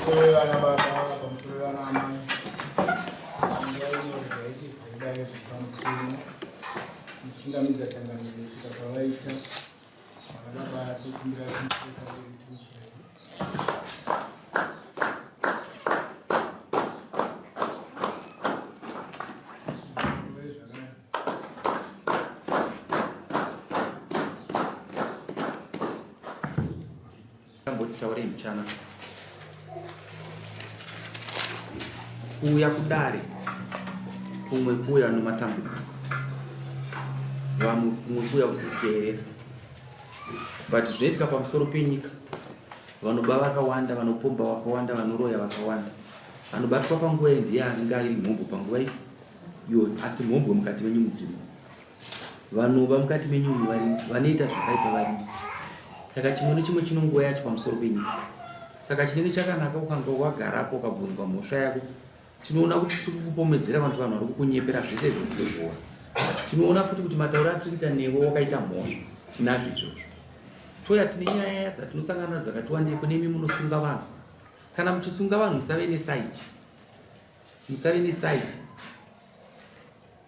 Pamusoro vana baba, pamusoro vana amai. Nguva ino regai kudai zvepamutemo. Tichingamidza changamire svika pavaita. Vana baba tokumbira kuti timuchire. Tambotitaurei mchana kuuya kudare kumwe kuuya nomatambudziko vamwe kumwe kuuya kuzoteerera but zvinoitika pamusoro penyika vanoba vakawanda vanopomba vakawanda vanoroya vakawanda anobatwa panguva iyi ndiye anenge airi mhombwe panguva iyi iyoyo asi mhombwe mukati menyu mudzirimo vanoba mukati menyu umu varimo vanoita zvakaipa varimo saka chimwe nechimwe chino nguva yacho pamusoro penyika saka chinenge chakanaka ukanga wagarapo ukabvunzwa mhosva yako tinoona kuti tiri kukupomedzera vanhu vanhu vari kukunyepera zvese izvo tinozviona tinoona futi kuti matauro atiri kuita newe wakaita mhosva tinazvo izvozvo toya tine nyaya dzatinosangana nadzo dzakati wandei kune imi munosunga vanhu kana muchisunga vanhu musave nesaidi musave nesaidi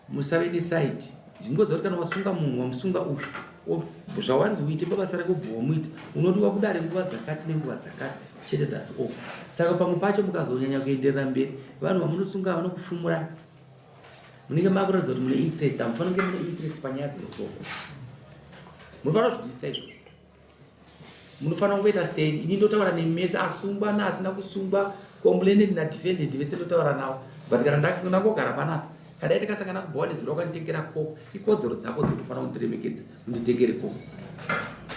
musave nesaidi zvingoziva kuti kana wasunga munhu wamusunga uyu zvawanzi uite pabasa rako bva wamuita unodiwa kudare nguva dzakati nenguva dzakati chete thats all saka pamwe pacho mukazonyanya kuenderera mberi vanhu vamunosunga vanokufumura munenge makuratidza kuti mune interest hamufanira kunge mune interest panyaya dzinotongwa munofanira kuzvidzivisisa izvozvo munofanira kungoita seni ini ndotaura nemi mese asungwa naasina kusungwa complainant nadefendant vese ndotaura navo but kana ndangogara panapa kadai takasangana kubhowa nezuro wakanditengera koko ikodzero dzako dzinofanira kundiremekedza unditengere koko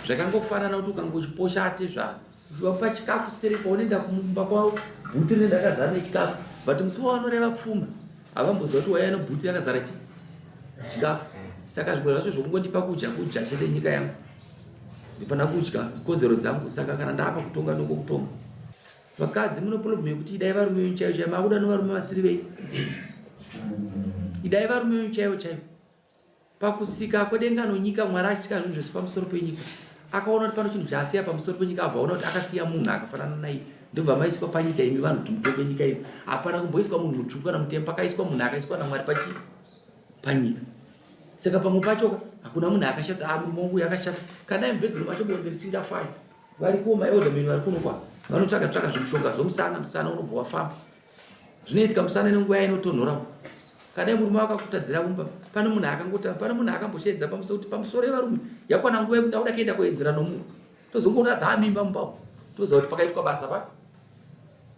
zvakangofanana kuti ukange uchiposha atezvara uchivapa chikafu stereki paunoenda kumba kwavo bhuti rinenge rakazara nechikafu but musi wavanoreva pfuma havamboziva kuti waiva nebhuti yakazara chi chikafu saka zvimwe zvacho zvokungondipa kudya kudya chete nyika yangu ndifana kudya kodzero dzangu saka kana ndaapa kutonga ndongokutonga vakadzi mune problem yekuti idai varume venyu chaivo chaivo makuda nevarume vasiri venyu idai varume venyu chaivo chaivo Pakusika kwedenga nonyika, Mwari achisika zvinhu zvese pamusoro penyika, akaona kuti pano chinhu chaasiya pamusoro penyika, abva aona kuti akasiya munhu akafanana naiye. Ndobva maiswa panyika imi vanhu kuti mutonge nyika ino. Hapana kumboiswa munhu mutsvuku kana mutema, pakaiswa munhu akaiswa naMwari pachi panyika. Saka pamwe pacho hakuna munhu akashata, ah murume wangu uyu akashata. Kana dai mubedroom macho bonde risingafai. Variko maelderman vari kuno kwa vanotsvaga tsvaga zvimushonga zvomusana, musana unobva wafamba. Zvinoitika musana nenguva yainotonhora. Kana murume wakakutadzira mumba, pane munhu akangota, pane munhu akambosheedza pamusoro kuti pamusoro yevarume yakwana nguva yekuti ndakuda kuenda kuedzera nomunhu. Tozongoona dzaamimba mumba umu. Toziva kuti pakaitwa basa pa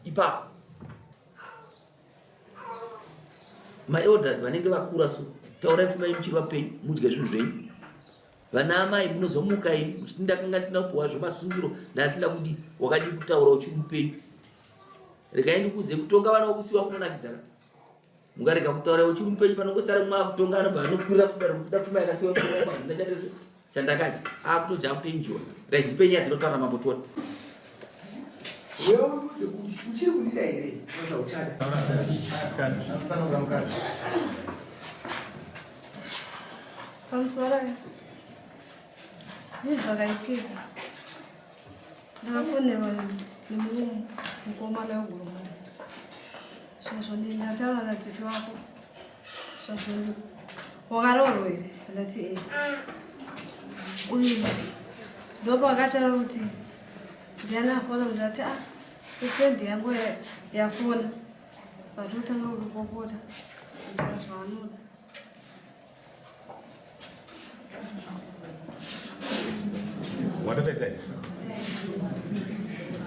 ipapo. Maelders vanenge vakura so, taurai pfuma yenyu muchiri vapenyu, mudye zvinhu zvenyu. Vana amai munozomuka imi muchiti ndakanga ndisina kupuwa zvemasungiro, ndasina kudii, wakadii kutaura uchiri mupenyu. Regai ndikuudze kutonga vana vokusiwa kunonakidza ka. Mukarega kutaura uchiri mupenyu panongosara mumwe akutonga anobva anokwira kudaro kuti pfuma yakasiwa handina chandizvo chandakadya akutodya akutoenjoy. Right ndipe nyaya dzinotaura mambo tione. Wewe udze kuti uchiri kundida here? Uchada. Pamusoro nezvakaitika Ndakafonerwa nemumwe mukomana wegoromonzi zvazvo ndataura natete wako zvazvo wakaroorwa here ndati e uyu ndopakataura kuti ndiani afona ndati a ah, ifriend yangu yafona vatotanga kutopopota zvaanoda Watopedza here?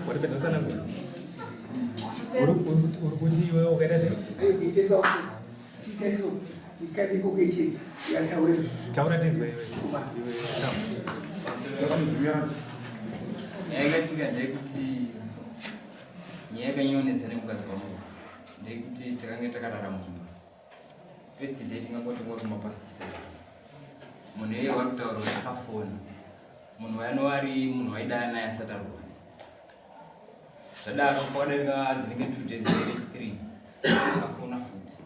Watopedza kutsanangura? Uri kuti iwe wakaita sei? Taura tinzwe iwe. Nyaya yakaitika ndeyekuti nyaya yakanyonetsa nemukadzi wangu ndeyekuti takange takarara mumba First day tingangoti ngoti mapast seven. Munhu iye wari kutaura kuti akafona. Munhu wayanova ari munhu waidana naye asati arohwa. Zvadaro pakadarika dzinenge 2 days reach 3 akafona futi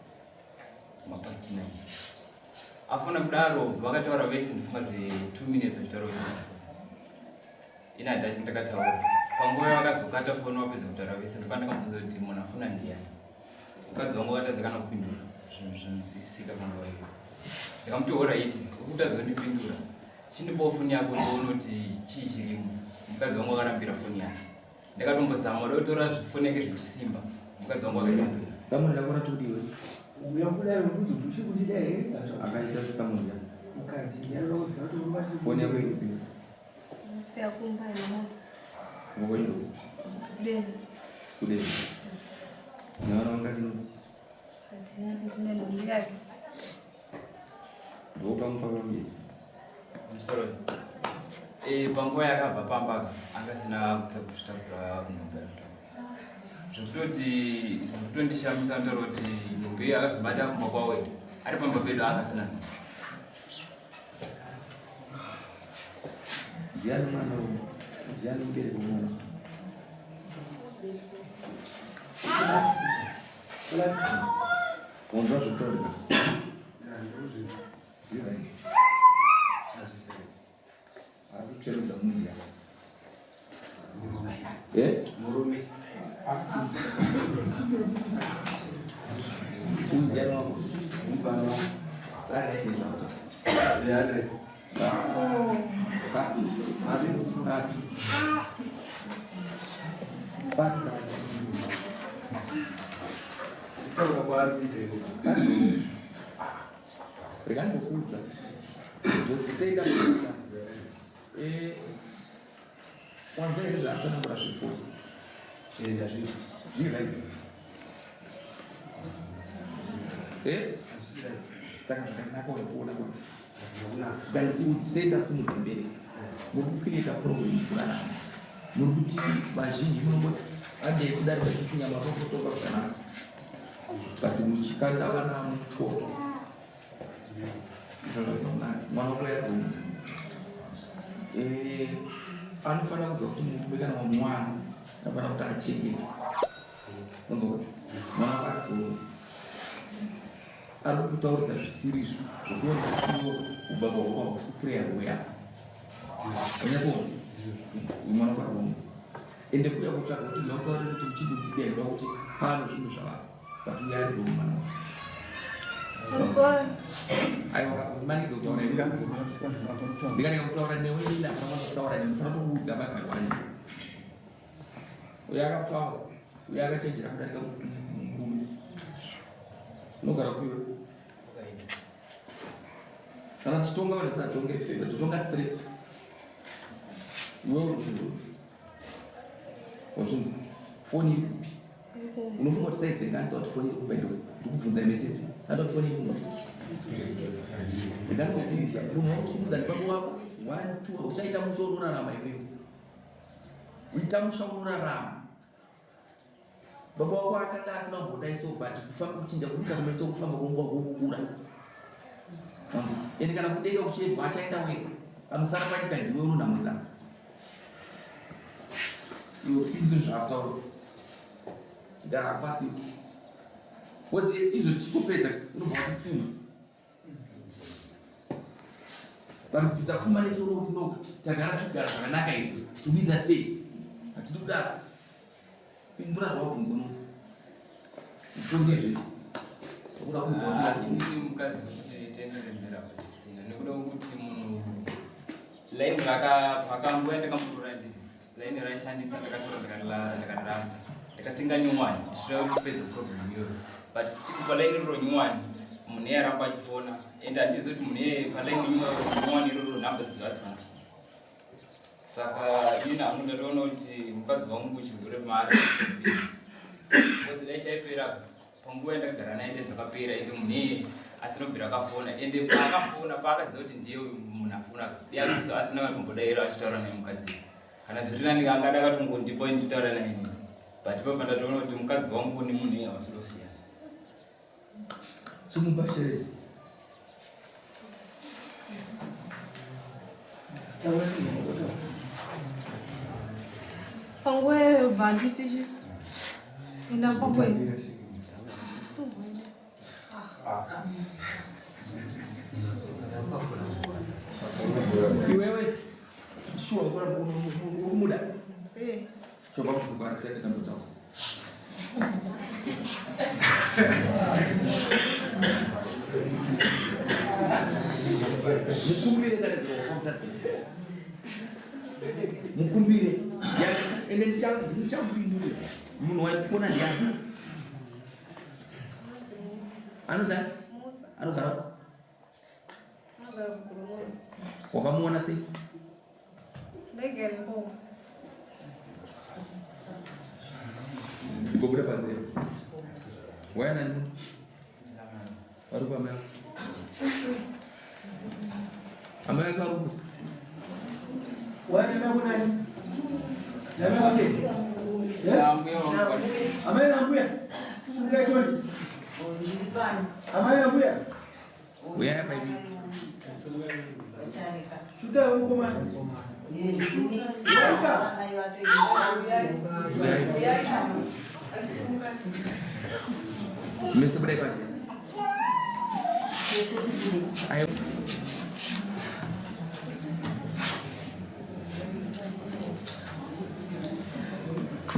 mapast 9. Afona kudaro vakataura vese ndifunga zve 2 minutes vachitaura vese. Ini handina chandakataura. Panguva yavakazokata foni vapedza kutaura vese ndopandakamubvunza kuti munhu afona ndiyani. Mukadzi wangu akatadza kana kupindura zvinhu zvinonzwisisika panguva iyo. Ndikamuti horaiti uri kutadza kundipindura chindipawo foni yako ndione kuti chii chirimo. Mukadzi wangu akarambira foni yake. Ndakatombozama kuda kutora foni yake zvechisimba mukadzi wangu akairambira. Samoni rako rati kudiwe. Uya kudai unobvunza kuti uchiri kundida here? Akaita samoni yako. Mukadzi anoda kuziva kuti uri vachiri Foni yako iri kupi? Siya kumba ine Ngokoindo. Kudeni. Kudeni. Nevana vangati no. Ndine nhumbi yake. Ndopamupa pamberi. Musoro. Eh, panguva yakabva pamba anga asina kuzvitakura nhumbi yake. Zvekutoti zvekutondishamisa ndoro kuti nhumbi iyo akazobata kumba kwawo ari pamba pedu anga asina nhumbi. Ndiani mwana uyu? Ndiani mubereki wemwana? Wanzwa zvekutaurika? Ari kutsverudza munhu ya. Eh? Murume. Uyu ndiani wako? Mufana wangu. Ari right here zvakutasa. Yeah, right. Pa. Pa. Pa. Pa. Kutaura kwaari kuita iko. Rega ndimbokuudza. Ndosenda kuita. Eh, wanzwa here zvaatsanangura zvifo? Eh, ndazvinzwa. Zviri right. Eh? Hazvisi right. Saka zvakanaka uri kuona kuti Hazvina kunaka. ngandikuudze simudza mberi. Muri kucreata problem kurarama. Muri kuti vazhinji munongoti andei kudarika chikunyama tokutoka zvakanaka. But muchikanda vana muchoto. Izvozvo zvinonaka. Mwana wako yarwini. Eh, anofanira kuziva kuti murume kana wamwana anofanira kuti achengetwe. Unzwa? Mwana wako ari ari kutaurisa zvisiri izvo zvokuona kuti ubaba hwako hausi kupureya rweya. Unyatsoona? Uyu mwana wako ari wrong. Ende kuuya kutsvaga kuti uya utaure kuti uchiri kundida here kuti pano zvinhu zvavako. But uya ari wrong mwana wako. Musoro. Aiwa, undimanikidza kutaura newe. Ndikarega kutaura newe inini hapana mwana kutaura newe. Ndinofanira kukuudza magariro anyu. Uyo akapfawa, uyo akachenjera kudarika murume. Unogara kupi iwe? Wakaita. Kana tichitonga vanhu tisatongere favor, totonga straight. Iwe uri kupi? Wazvinzwa? Foni iri kupi? Unofunga kuti saizi ndanoita kuti foni iri kumba here? Ndikubvunza message. Ndanoita kuti foni iri kumba. Ndanokuudza, munhu wakusimudza ndibaba wako. 1 2 uchaita musha unorarama iwewe. Uita musha unorarama. Baba wako akanga asina kumbodai so but kufamba kuchinja kuita kumeso kufamba kwenguva kwokukura. Wanzwa? Ende kana kudenga kuchiendwa achaenda wega. Anosara panyika ndiwe unonhamudzana. Iwe pindure zvaakutaura. Gara pasi. Because izvo tichikupedza unobva watipfuma. Vari kubvisa pfuma nechoro kuti no tagara tikugara zvakanaka here tikuita sei hatidi kudaro. Pindura zvawabvunzwa no. Utonge zve. Tokuda kuudza kuti Ah, inini mukadzi wekuti tienderere mberi apa zvisina nekuda kwekuti munhu laini pakanguva yandakamurora nditi laini raishandisa ndakatora ndakarirasa ndakatenga nyowani ndichida kupedza problem iyoyo but still palaini riro nyowani munhu iye aramba achifona and handizivi kuti munhu iye palaini nyowani iroro nhamba dzizvadzifana saka inini hangu ndatoona kuti mukadzi wangu chigure mari because dai chaipera panguva yandakagara naye ende zvakapera ende munhu iyeye asina kubvira akafona ende paakafona paakaziva kuti ndiye munhu afona diakuzo asina kumbodaira achitaura naye mukadzi kana zviri nani angada akatongondipa nditaura naye inini but papa ndatoona kuti mukadzi wangu nemunhu iye havasi kusiyana. Sumupa shere. Panguva iyoyo bva nditi enda mupambo iyi. Sungwene. Iwewe shuwa ukura uri kumuda. Eh. Chobva kufuka tenge tambo dzako. Mukumbire kana zvakamutadzira. Mukumbire. Ende ndichamupindure. Munhu waikufona ndiani? Anoda? Anogara? Wakamuona sei? Ndaigara ikoko. Igobuda panze. Waya nani muno? Vari kupi amai ako? Amai ako ari kupi? Waya nani ako nani? Nani ako chete? Amai nambuya. Sundai Tony. Amai nambuya. Uyai apa imi. Mese budai panze. Ayo.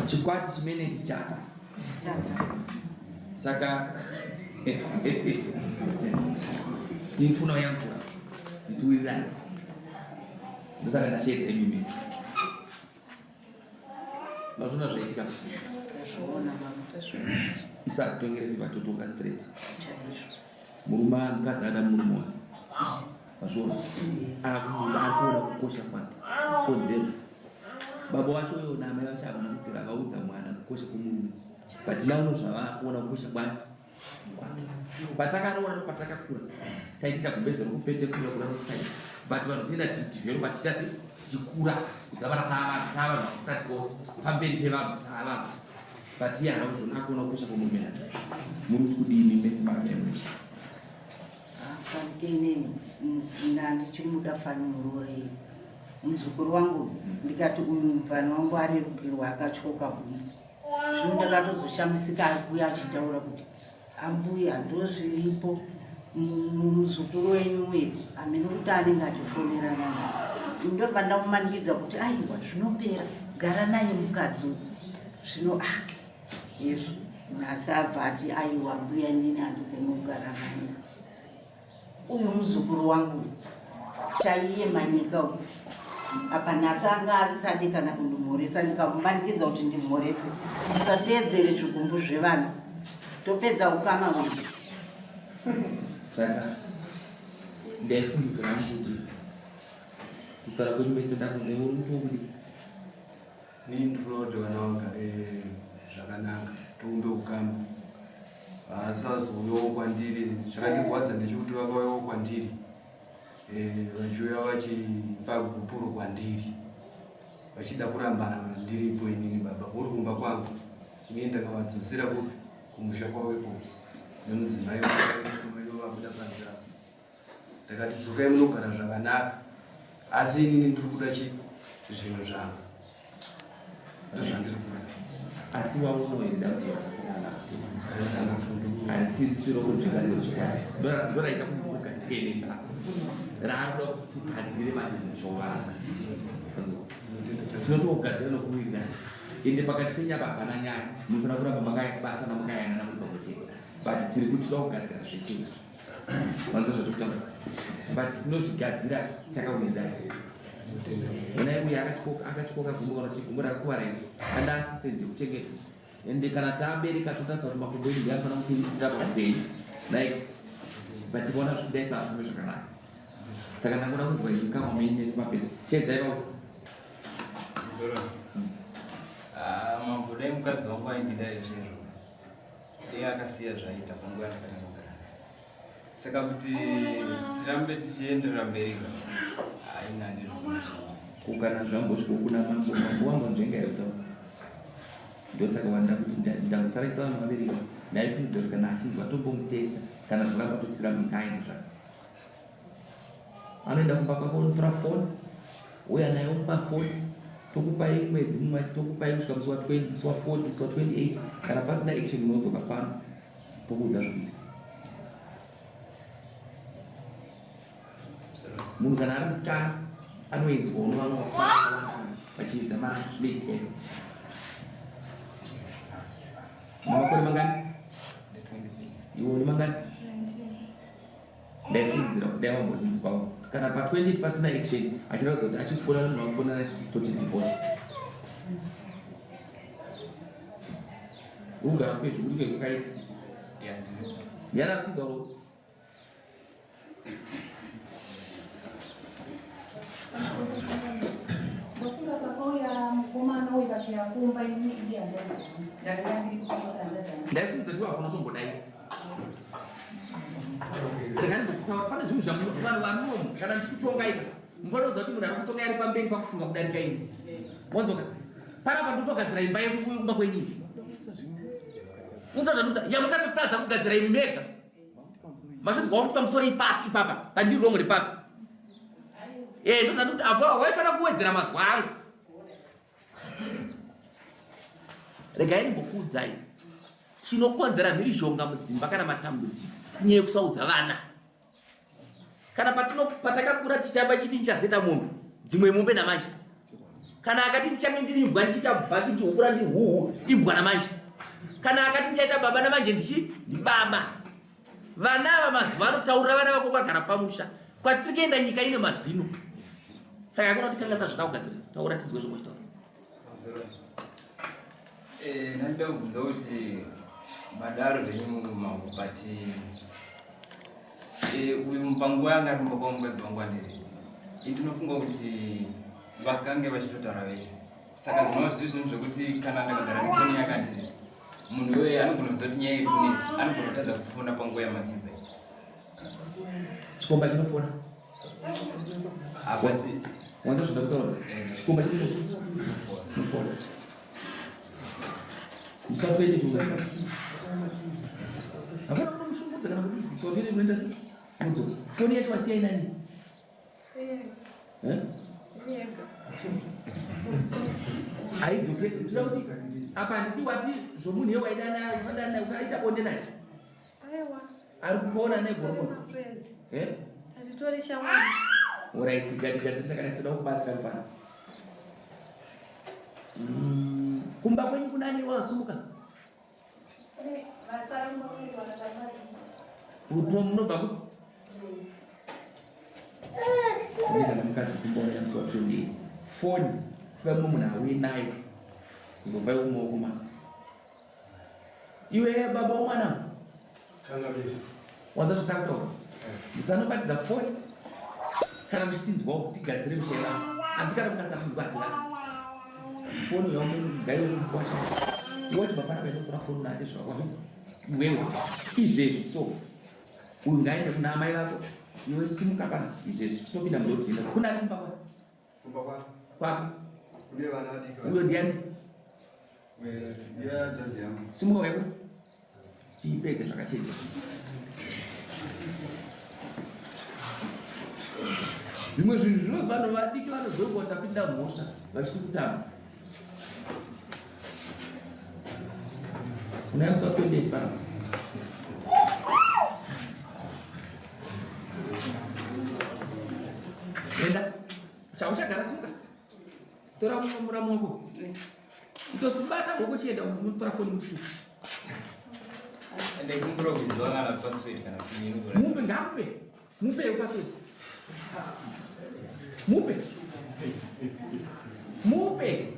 Chikwati chimene tichata. Saka tifuna uyankura titiwirirane ndosaka ndasheedza imi mese mazvona zvaitika isu hatitongere fifa totonga straight murume mukadzi ada murume wake mazviona akuona kukosha kwake chikonzero baba wacho uyo naamai vacho havana kubvira vaudza mwana kukosha kwemurume but now zvavakuona kukosha kwani kwake patakaroora nopatakakura taitiita gumbeze rokupete kura kura nokusaida but vanhu tienda tichidevelopa tichiita se tichikura kuzavara taavanhu taavanhu vakutarisika pamberi pevanhu taavanhu but iye haana kuzviona akuona kukosha kwemurume nati muri kuti kudini mese makadai Fanike inini ndandichimuda fani muroora iyi muzukuru wangu ndikati uyu mupfani wangu arerukirwa akatyoka gumbo zvino ndakatozoshamisika akuya achitaura kuti ambuya ndozviripo muzukuru wenyu uye hameno kuti anenge achifonerana naye ndobva ndamumanikidza kuti aiwa zvinopera gara naye mukadzi uyu zvino ah Yesu nhasi abva ati aiwa mbuya inini handigoni kugara naye uyu muzukuru wangu chaiye manyika uyu apa nhasi anga asisadi kana kundimhoresa ndikamumanikidza kuti ndimhorese usateedzere zvigumbu zvevana topedza ukama hwedu saka ndaifungidzira hangu kuti kutaura kwenyu mese ndakunzwa uri kuti wokudii Ini ndinoda kuti vana vagare zvakanaka tiumbe ukama vasazouyawo kwandiri zvakandirwadza ndechekuti vakauyawo kwandiri eh, vachiuya vachipa gupuro kwandiri vachida kurambana ndiripo inini baba uri kumba kwangu inini ndakavadzosera kupi kumusha kwavo ikoko nemudzimai vabuda panze apo ndakati dzokai munogara zvakanaka asi inini ndiri kuda chi zvinhu zvangu ndozvandiri kuda asi waona here dambudziko rakasangana harisiri siro kunzvika ndoraita kuti tikugadzike mesa raakuda kuti tigadzire manje musha wavanhu tinotogadzira nokuwirirana ende pakati penyaba hapana nyaya munofanira kuramba makabatana makayanana muri pamwe chete but tiri kuti toda kugadzira zvese izvi Vanzwa zvatikutaura but tinozvigadzira takawirirana. Onai uyu akatyoka akatyoka gumbo kana kuti gumbo rakakuvara iri anda assistance yekuchengetwa ende kana tabereka totarisa kuti makumbo edu ndianofanira kutiitira paupenyu like but tikaona zvichidai saafambe zvakanaka saka ndangoda kunzwa izvi kama menyu mese mapedza shedzai vau Ah, mambo dai mukadzi wangu aindida izvezvo Iye akasiya zvaita panguva yandakatanga kugara naye. Saka kuti tirambe tichienderera mberi ka haina ndizvo. Ko kana zvambosvika kuna mambo mambo wambonzvenga here kutaura ndosaka wanda kuti ndangosara kutaura navabereki ndaifungidzira kuti kana achinzwa tombomutesta kana zvaramba totirambe ngaende zvake Anoenda kumba kwako onotora foni ouya naye omupa foni tokupai mwedzi mumwe tokupai kusvika musi wa 20 musi wa 40 musi wa 28 kana pasina action unodzoka pano tokuudza zvekuita munhu kana ari musikana anoedzwa unovamwe vachiedza mari zvinoitika izvo. Makore mangani? Iwe une mangani? Ndaifungidzira kuti dai wambozvinzwawo. Kana pa 20 pasina action achiratidza kuti achipfuura munhu wakufonana toti divorce. Ugara kwezvi uri kwekakaita. Ndiani akusudza ruoko? Ndofunga pakauya mukomana uyu kasvika kumba ini iye hanzvadzi yangu. Ndakanga ndiri kutoka hanzvadzi yangu. Ndaifunga kuti wafuna kutombodai. Rega ndikutaura pane zvinhu zvavanhu vanomu kana ndichikutonga ika. Mufanira kuziva kuti munhu ari kutonga ari pamberi pakufunga kudarika ini. Wanzoka. Panapa ndotogadzira imba yekumba kwenyu. Unza zvanduta yamukatotadza kugadzira imi mega. Mazvinzwa kuti pamusoro ipapi ipapa pandiri wrong ripapi. Eh ndozvanduti apo waifanira kuwedzera mazwa angu. Regai ndimbokuudzai chinokonzera mhirizhonga mudzimba kana matambudziko inyaya yekusaudza vana. Kana patino patakakura tichitamba chiti ndichazoita mombe dzimwe mombe namanje. Kana akati ndichange ndiri imbwa ndichiita bhaki ndihukura ndiri huhu imbwa namanje. Kana akati ndichaita baba namanje ndichi ndibaba. Vana ava mazuva anotaurira vana vako kwagara pamusha kwatiri kuenda nyika ine mazino. Saka hakuna kuti kangasa zvatakugadzira. Taura tinzwe zvimwe chitaura. Eh, ndachida kubvunza kuti madaro zvenyu mambo but eh, uyu panguva yanga ari kumba kwamukadzi wangu andiri ndinofunga kuti vakange vachitotaura vese saka zvinova zviri zvinhu zvekuti kana ndakagara nefoni yake andiri munhu iyoye anogona kuziva kuti nyaya iri kunetsa anogona kutadza kufona panguva yamatimba Chikomba chinofona. Abati. Wanza zvoda kutaura. Eh. Chikomba chinofona. Musapende tu. Hakuna kunomushungurudza kana kudii. Musapende tunoenda sei? Mudzoka. Foni yacho wasiya inani? Eh? Haidzoke. Tinoda kuti apa handiti wati zvomunhu iye waidana wadana ukaita bonde naye. Aiwa. Ari kuona negoromodzi. Eh? Tatitori shamwari. Alright, gatigadziri takanyatsada kubatsira mfana. Kumba kwenyu kunani wasumuka? Munobva ku? Ndizana mukadzi kumboona musi wa 28. Foni kuva mumwe munhu auye nayo. Kuzomba iwe mumaoko mako. Iwe baba womwana. Changamire. Wanza zvatakutaura. Musanobatidza foni kana muchitinzwawo tigadzire misha yevanhu. Asi kana mukasatinzwa hatirani. Foni uya mugaiwe mukwasha. Iwe wachibva panapa inotora foni unate zvako. Iwewe izvezvi so uyu ngaende kuna amai vako iwe simuka pana izvezvi topinda mudodhina kuna ani kumba kwako Kumba kwako. Kwako. Kune vana vadiki. Uyo ndiani? Ndiye hanzvadzi yangu. Simuka wewe. Tiipedze zvakachenjera. Zvimwe zvinhu zvino vanhu vadiki vanozongo tapinda mhosva vachiti kutamba. Unaye musi wa 28 pana. Enda. Chauchagara simuka. Tora muramu wako. Itosibata hoko chienda unotora foni mutuku. Ende kumbura kuziva kana password kana pin inogona. Mupe ngamupe. Mupe password. Mupe. Mupe.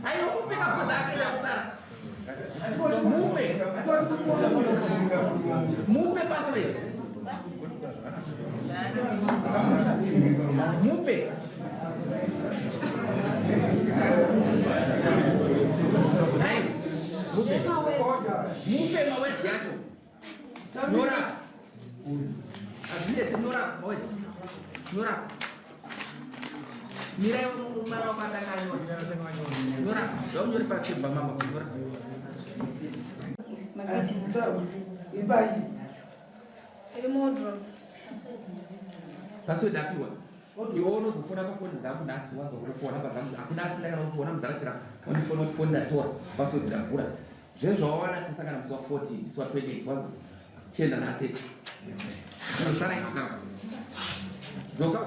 Ayo mupe kapoza akaenda kusara. Mupe. Mupe password. Mupe. Ayo. Mupe. Mupe mawedzi yacho. Nyora. Hazvinetsi nyora mawedzi. Nyora. Mirai mara wakatanga nyora. Nyora. Zvaunyori papepa mama kunyora. Password apiwa. Iwe unozofona pafoni dzangu nhasi wanzwa kutopiwa namba dzangu. Hakuna asina kana kupiwa namba dzakachera. Wandifona kuti foni ndatora. Password ndavhura. Zvezvawawana kusangana musi wa 14, musi wa 28 wanzwa. Chienda natete. Sara inogara. Dzoka.